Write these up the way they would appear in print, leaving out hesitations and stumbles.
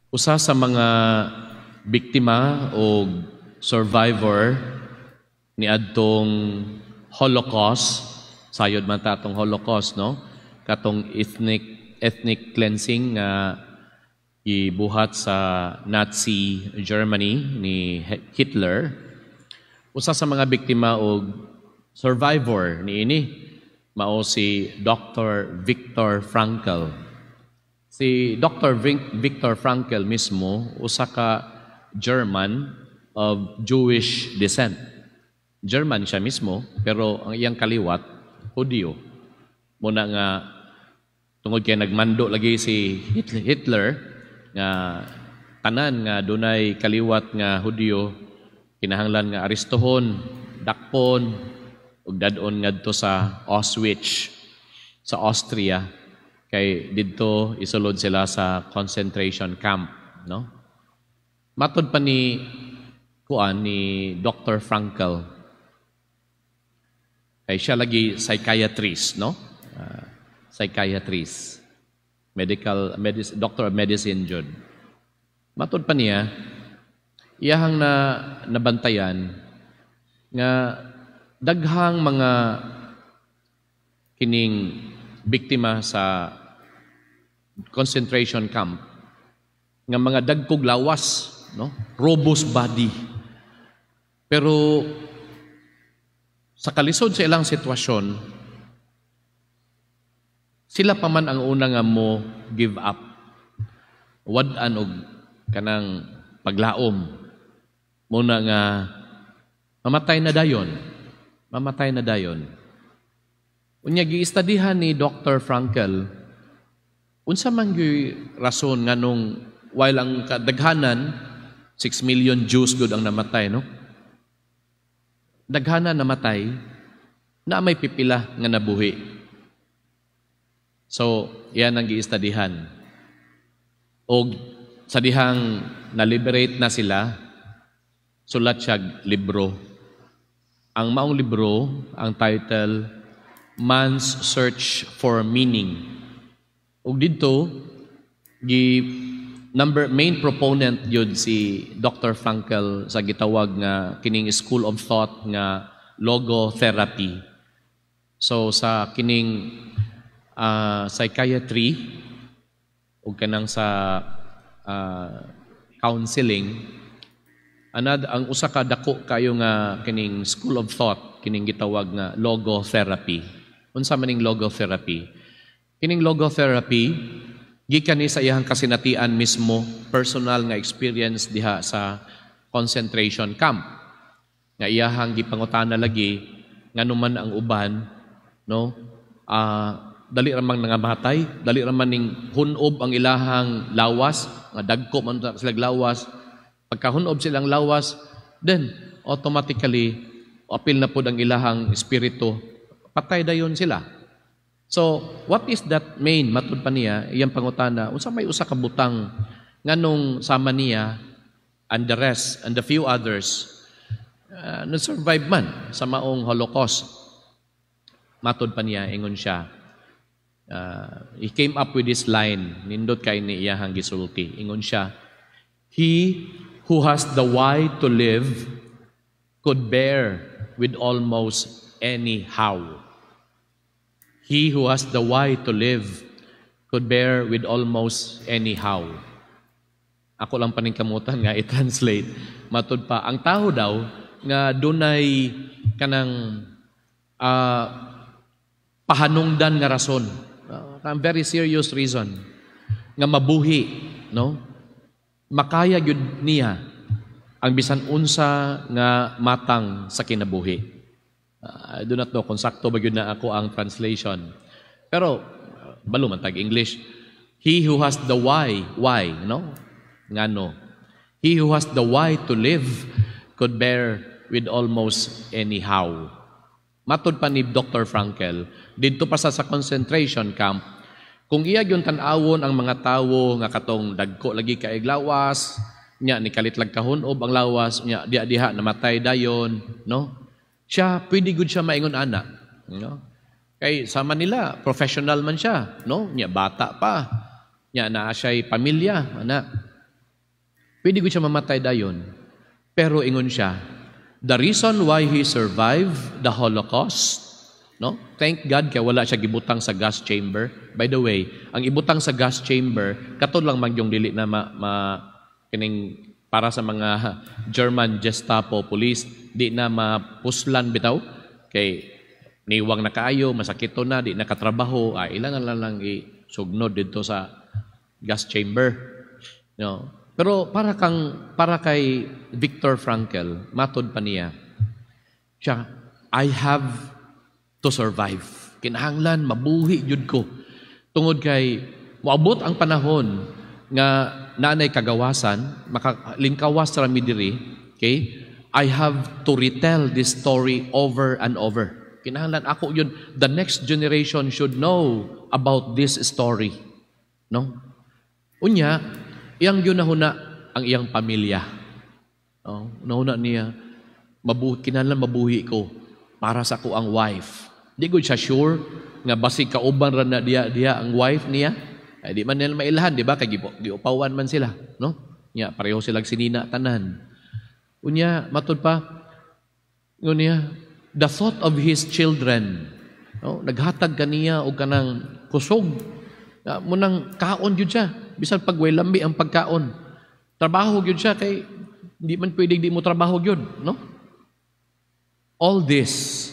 Usa sa mga biktima o survivor ni adtong Holocaust, sayod man ta atong Holocaust, no? Katong ethnic cleansing nga gibuhat sa Nazi Germany ni Hitler. Usa sa mga biktima o survivor niini mao si Dr. Viktor Frankl. Si Dr. Viktor Frankl mismo usa ka German of Jewish descent. German siya mismo, pero ang iyang kaliwat Hudyo. Muna nga tungod kay nagmando lagi si Hitler nga tanan nga dunay kaliwat nga Hudyo kinahanglan nga arestuhon, dakpon ug dad-on ngadto sa Auschwitz sa Austria kay didto isulod sila sa concentration camp, no? Matod pa ni kuan ni Dr. Frankl, kay siya lagi psychiatrist, no? Psychiatrist, medical medicine, doctor of medicine jud. Matod pa niya, iyahang na nabantayan nga daghang mga kining biktima sa concentration camp nga mga dagkog lawas, no, robust body, pero sa kalisod sa ilang sitwasyon, sila pa man ang una nga mo give up, wad-an og kanang paglaom, muna nga mamatay na dayon, mamatay na dayon. Unya giistadihan ni Dr. Frankl unsa man gyud rason nganong while ang kadaghanan, 6 million Jews gud ang namatay, no, daghanan namatay na may pipila nga nabuhi. So, yan ang giistadihan. Og sa dihang na-liberate na sila, sulat siya libro. Ang maong libro, ang title, Man's Search for Meaning. Ug didto gi number main proponent yun si Dr. Frankl sa gitawag nga kining school of thought nga logotherapy. So sa kining psychiatry ug kanang sa counseling, anad ang usa ka dako kayo nga kining school of thought kining gitawag nga logotherapy. Unsa man ning logotherapy? Kining logotherapy gikan ni sa iyang kasinatian mismo, personal nga experience diha sa concentration camp. Nga iyahang gipangutana lagi ngano man ang uban, no, dali ra mang nangamatay, dali ra man ning hunob ang ilahang lawas, nga dagko man sila lawas. Pagkahunob silang lawas, then automatically apil na pod ang ilahang espiritu, patay dayon sila. So, what is that main, matud pa niya, iyang pangutana, unsa may usa ka butang nganong sama niya and the rest and the few others na-survive man sa maong Holocaust? Matod pa niya, ingon siya, he came up with this line, nindot kay ni iyahang gisulti. Ingon siya, "He who has the why to live could bear with almost any how." He who has the why to live could bear with almost any how. Ako lang paningkamutan nga i-translate. Matud pa, ang tao daw nga dunay kanang pahanungdan nga rason, very serious reason nga mabuhi, no? Makaya gyud niya ang bisan unsa nga matang sa kinabuhi. I do not know kung sakto ba gyud na ako ang translation. Pero balo man tag English. He who has the why, no? Ngano. He who has the why to live could bear with almost any how. Matod pa ni Dr. Frankl, didto pa sa concentration camp, kung iya gyud tan-awon ang mga tawo nga katong dagko lagi kay lawas, nya ni kalit lag kahunob ang lawas, nya diha diha namatay dayon, no? Siya pwede gud siya maingon ana, no? Kay sa Manila, professional man siya, no? Nya bata pa. Nya naa siya'y pamilya, ana. Pwede ko siya mamatay dayon. Pero ingon siya, the reason why he survived the Holocaust, no? Thank God kay wala siya gibutang sa gas chamber. By the way, ang ibutang sa gas chamber, kato lang man yung dili na ma kining para sa mga German Gestapo police, di na mapuslan bitaw kay niwang na kaayo, masakito na, di na katrabaho, ay ilan na lang lang isugnod dito sa gas chamber. No? Pero para kay Viktor Frankl, matod pa niya, siya, "I have to survive. Kinahanglan mabuhi jud ko." Tungod kay moabot ang panahon nga naanay kagawasan, makalingkawas ra mi diri, okay? I have to retell this story over and over. Kinahanglan ako yun, the next generation should know about this story. No? Unya, iyang yun ang iyang pamilya. Oh, nahuna niya, mabuhi, kinahanglan mabuhi ko para sa ko ang wife. Di ko siya sure nga basig kauban ra na diya diya ang wife niya. Ay, di man nila mailhan, di ba? Kay giupawan man sila, no? Nya pareho silang sinina tanan. Unya, matud pa, unya, the thought of his children, no? Naghatag kaniya og kanang kusog. Munang kaon gyud siya bisan pag way lami ang pagkaon. Trabaho gyud siya kay di man pwedeng di mo trabaho gyud, no? All this,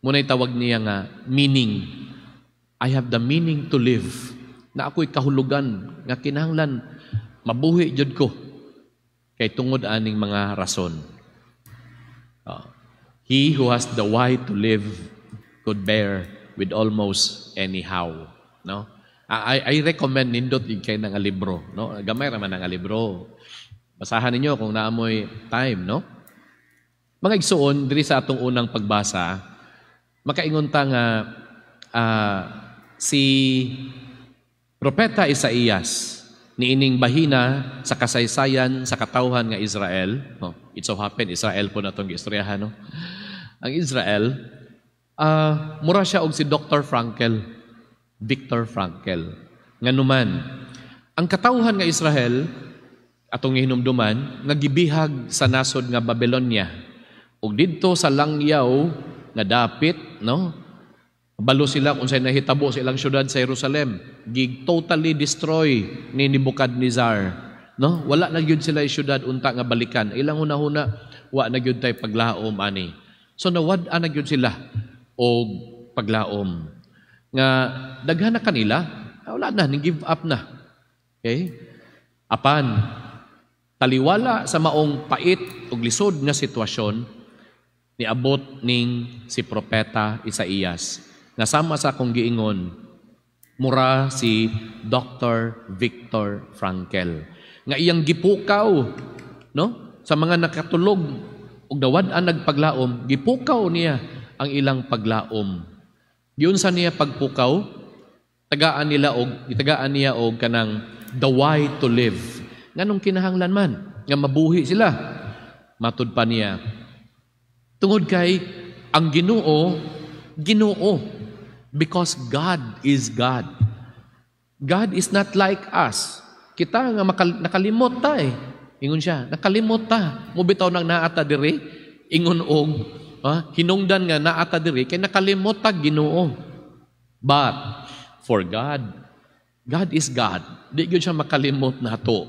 muna'y tawag niya nga meaning. I have the meaning to live. Na ako'y kahulugan nga kinahanglan mabuhi jud ko kay tungod aning mga rason. He who has the why to live could bear with almost any how. No? I recommend, nindot yung kay nga libro. No? Gamay raman nga libro. Basahan ninyo kung naamoy time, no? Mga igsuon, diri sa atong unang pagbasa, makaingon ta nga si Propeta Isaías niining bahina sa kasaysayan sa katawhan nga Israel. Oh, it so happen Israel po na itong giistoryahan, no? Ang Israel, mura siya og si Dr. Frankl, Viktor Frankl. Nganuman, ang katawhan nga Israel atong hinumduman nga gibihag sa nasod nga Babylonia ug didto sa langyaw nga dapit, no? Balo sila kung sa'y nahitabo sa ilang syudad sa Jerusalem. Gi totally destroy ni Nebuchadnezzar. No? Wala na gyud sila syudad unta nga balikan. Ilang hunahuna, wa na gyud tay paglaom ani. So nawad-an na gyud sila og paglaom. Nga daghan na kanila, wala na, ni give up na. Okay? Apan taliwala sa maong pait ug lisod nga sitwasyon, niabot ning si Propeta Isaías. Nga sama sa akong giingon, mura si Dr. Viktor Frankl. Nga iyang gipukaw, no? Sa mga nakatulog ug nawad-an nagpaglaom, gipukaw niya ang ilang paglaom. Giunsa niya pagpukaw? Tagaan nila og gitagaan niya og kanang the why to live. Nganong kinahanglan man nga mabuhi sila? Matud pa niya, tungod kay ang Ginoo, Ginoo, because God is God. God is not like us. Kita nga nakalimot ta eh. Ingon siya, nakalimot ta. Mubitaw nang naata diri, ingon og hinungdan nga naata diri kay nakalimot ta Ginoo. But for God, God is God. Di gyud siya makalimot nato.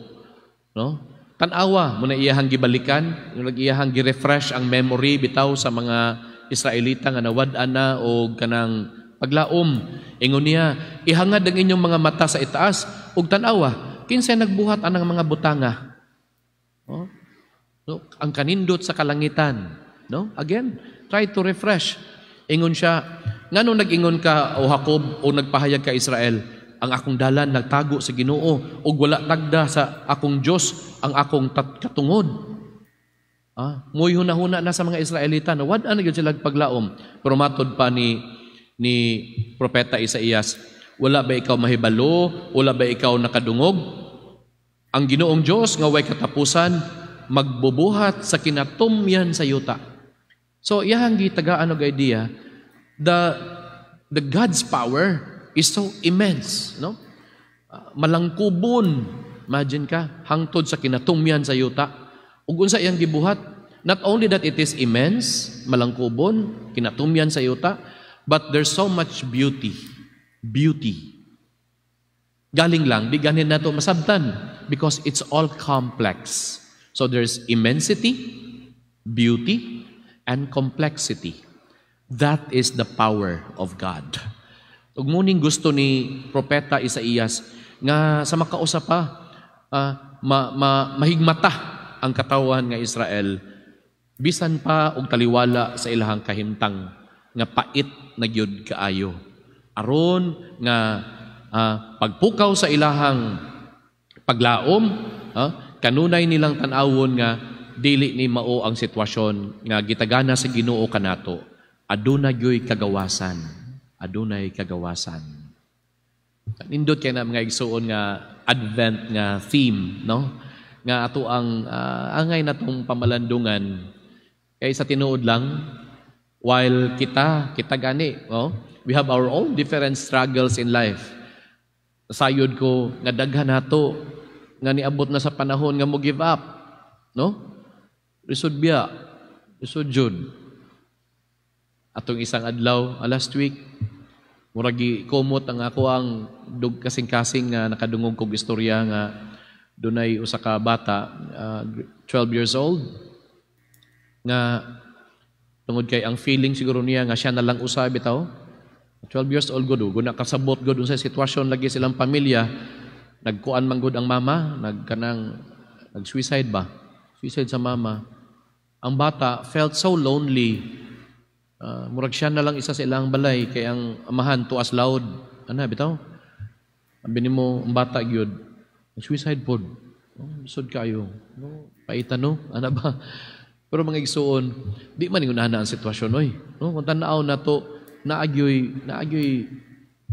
No? Tan-awa mo na iyahang gibalikan, yung iyahang gi-refresh ang memory bitaw sa mga Israelita nga nawad-an na og kanang paglaom. Ingon niya, "Ihangad ang inyong mga mata sa itaas ug tan-awa, kinsay nagbuhat anang mga butanga?" Oh? No? Ang kanindot sa kalangitan. No? Again, try to refresh. Ingon siya, "Ngano nag-ingon ka, o Jacob, o nagpahayag ka, Israel, ang akong dalan nagtago sa Ginoo ug wala tagda sa akong Dios ang akong katungod"? Mo'y hunahuna na sa mga Israelita na wad na gyud sila paglaom. Pero matod pa ni Propeta Isaías, "Wala ba ikaw mahibalo? Wala ba ikaw nakadungog? Ang Ginoong Dios nga way katapusan magbubuhat sa kinatumyan sa yuta." So iyahang gitagaan og idea, the God's power is so immense, no? Malangkubon, Imagine ka, hangtod sa kinatumyan sa yuta. Ug unsa iyang gibuhat? Not only that it is immense, malangkubon, kinatumyan sa yuta, but there's so much beauty. Beauty. Galing lang, di ganin nato masabtan because it's all complex. So there's immensity, beauty, and complexity. That is the power of God. Ug mao ning gusto ni Propeta Isaías nga sa makausa pa mahigmata ang katawhan nga Israel bisan pa og taliwala sa ilahang kahimtang nga pait na gyud kaayo, aron nga pagpukaw sa ilahang paglaom, kanunay nilang tan-awon nga dili ni mao ang sitwasyon nga gitagana sa Ginoo kanato. Aduna gyoy kagawasan, adunay kagawasan. Nindot kay na, mga igsuon, nga Advent nga theme, no, nga ato ang angay natong pamalandungan, kay sa tinuod lang, while kita gani, no, we have our own different struggles in life. Sayod ko nga daghan nato nga niabot na sa panahon nga mo give up, no? Lisod biya, lisod jud. Atong isang adlaw, last week, murag kumot ang ako ang dug kasing-kasing nga nakadungog kog istorya nga dunay usa ka bata, 12 years old, nga tungod kay ang feeling siguro niya nga siya na lang usa bitaw. 12 years old gud, guna kasabot gud unsa sitwasyon lagi silang pamilya. Nagkuan man gud ang mama, nagkanang nag-suicide ba, suicide sa mama. Ang bata felt so lonely. Murag siya na lang isa sa ilang balay kay ang amahan tuas loud. Ana bitaw. Abi nimo, ang bata gyud suicide pod. Oh, sud kayo. No, paitan, no? Ana ba? Pero, mga igsuon, di man ingon ana ang sitwasyon oy. No, kung tan-aw nato, naagyoy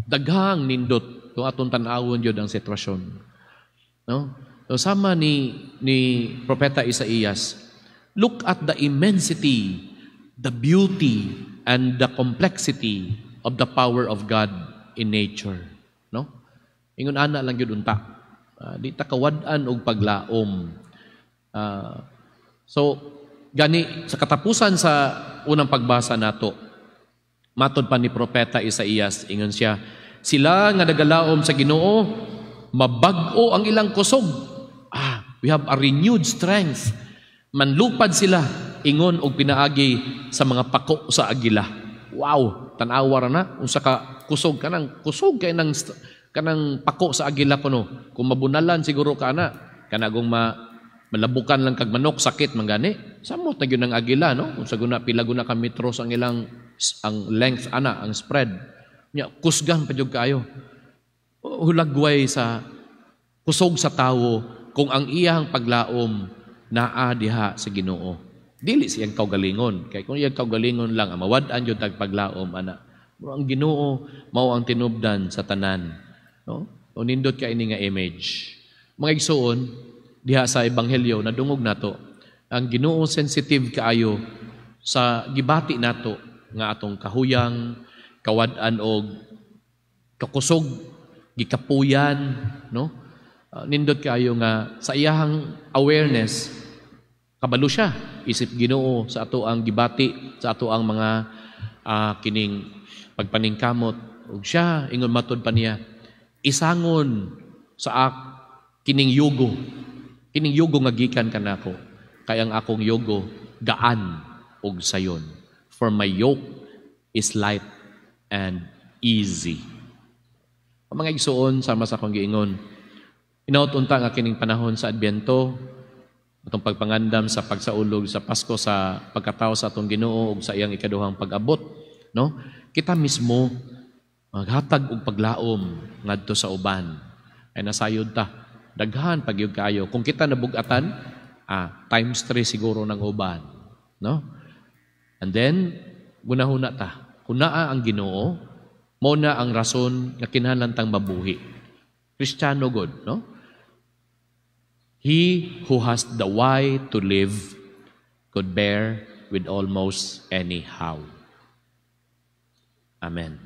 daghang nindot kung atong tan-awon gyud ang sitwasyon. No? So sama ni Propeta Isaías, look at the immensity, the beauty, and the complexity of the power of God in nature, no? Ingon ana lang gyud unta. Di ta kawad-an og paglaom. So gani sa katapusan sa unang pagbasa nato, matod pa ni Propeta Isaías, ingon siya, sila nga nagalaom sa Ginoo, mabag-o ang ilang kusog. Ah, we have a renewed strength. Manlupad sila ingon og pinaagi sa mga pako sa agila. Wow, tan-awa ra na unsa ka kusog, kanang kusog kay nang kanang pako sa agila kuno. Kung mabunalan siguro ka ana, kanagong malabukan lang kag manok, sakit man gani. Samot na gyud ang agila, no? Kung sa guna pila guna ka metros ang ilang ang length ana, ang spread. Nya kusgan pa jud kaayo. Hulagway sa kusog sa tawo kung ang iyang paglaom naa diha sa Ginoo. Dili siyang kaugalingon. Kay kung iyang kaugalingon lang, ang mawad-an jud tag paglaom ana. Pero ang Ginoo mao ang tinubdan sa tanan. No? O nindot ka ini nga image. Mga igsuon, diha sa ebanghelyo nadungog nato ang Ginoo sensitive kaayo sa gibati nato nga atong kahuyang, kawad-an og kakusog, gikapuyan, no? Nindot kaayo nga sa iyahang awareness, kabalo siya isip Ginoo sa ato ang gibati, sa ato ang mga kining pagpaningkamot. Ug siya ingon, matud pa niya, isangon sa kining yugo, kining yugo nga gikan kanako, kay ang akong yugo gaan ug sayon, for my yoke is light and easy. Ang mga igsuon, sama sa akong giingon, hinaut unta nga kining panahon sa Adbyento, atong pagpangandam sa pagsaulog sa Pasko, sa pagkatao sa atong Ginoo ug sa iyang ikaduhang pag-abot, no? Kita mismo maghatag og paglaom ngadto sa uban. Ay nasayod ta, daghan pagyud kaayo. Kung kita nabugatan, times 3 siguro ng uban, no? And then gunahuna ta. Kung naa ang Ginoo, mao na ang rason nga kinahanglan tang mabuhi. Kristiyano god, no? He who has the why to live could bear with almost any how. Amen.